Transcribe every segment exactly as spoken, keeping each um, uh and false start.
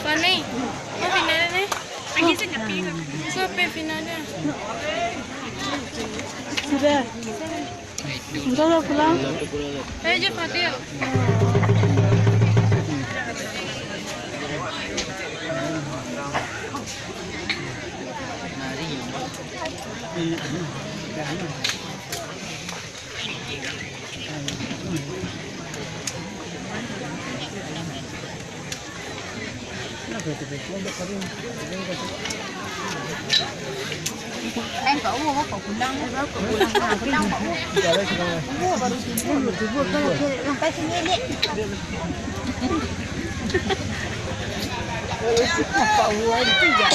Fani, kau final ni? Lagi sekali. Sampai final dia. Sudah. Sudah lah pulang. Ayo je, Fadil. Eh, Pak Wo, Pak pulang. Pak pulang, Pak pulang, Pak Wo. Wo baru tidur. Sampai sini, Dek. Pak Wo itu je.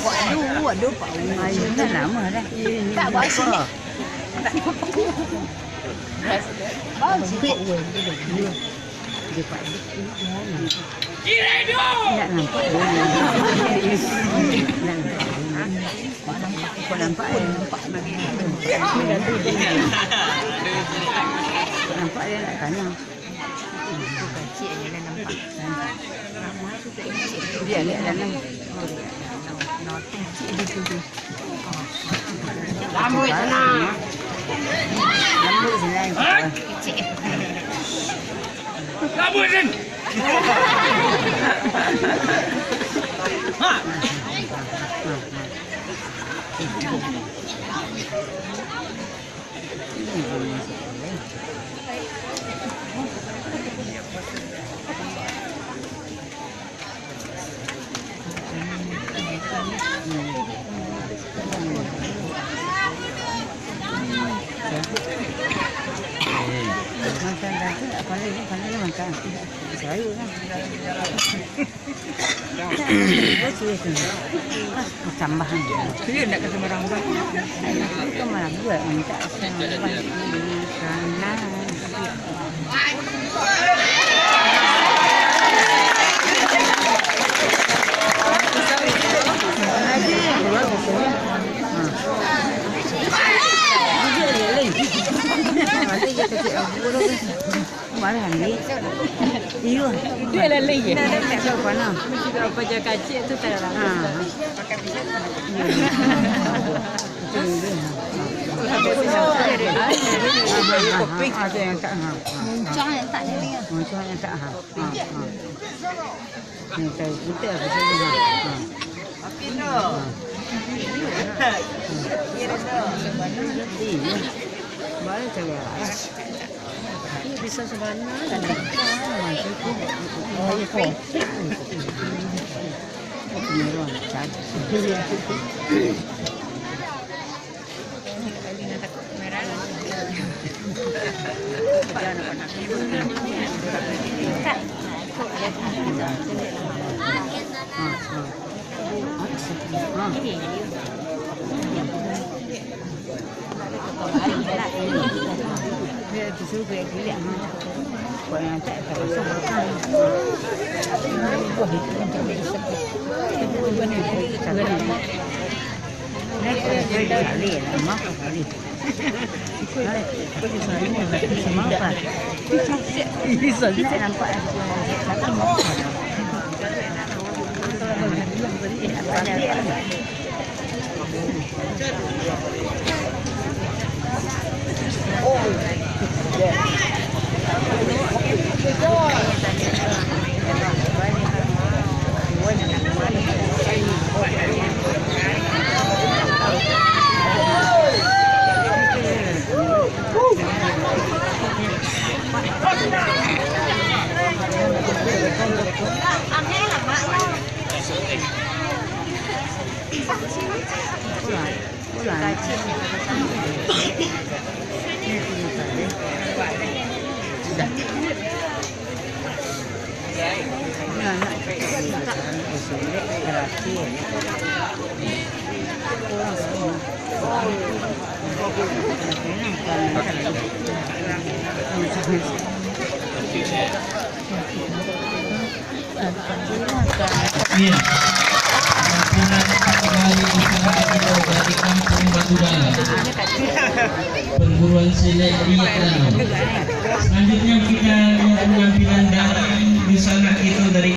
Waduh, waduh, Pak Wo. Ayo, dah lama dah. Tak, Pak Wo. Nak nampak dia. Nak nampak dia. Kau nampak, eh? Nampak. Nampak dia nak tanya. Kacik aja lah nampak. Dia lihat dalam. Lambuik sana. Lambuik sana. Lambuik sana. Makan daging, apa lagi? Apa lagi makan? Sayur lah. Tambahan. Iyo, ndak ka sambarang. Itu malah buat minta sambahan. Marah ni. Iyo. Dia lalai je. Siapa nak? Apa jaga cik tu tak ada. Ha. Muncang yang tak ni. Muncang yang tak, ha. Ha, ha. Yang tahu kita apa saja, ha. Ha. Iyo. Baru cakap. Bisa sabana. Iya. Dari, dari kampung. Buruan selek diak lano. Selanjutnya kita penampilan dari dunsanak kita dari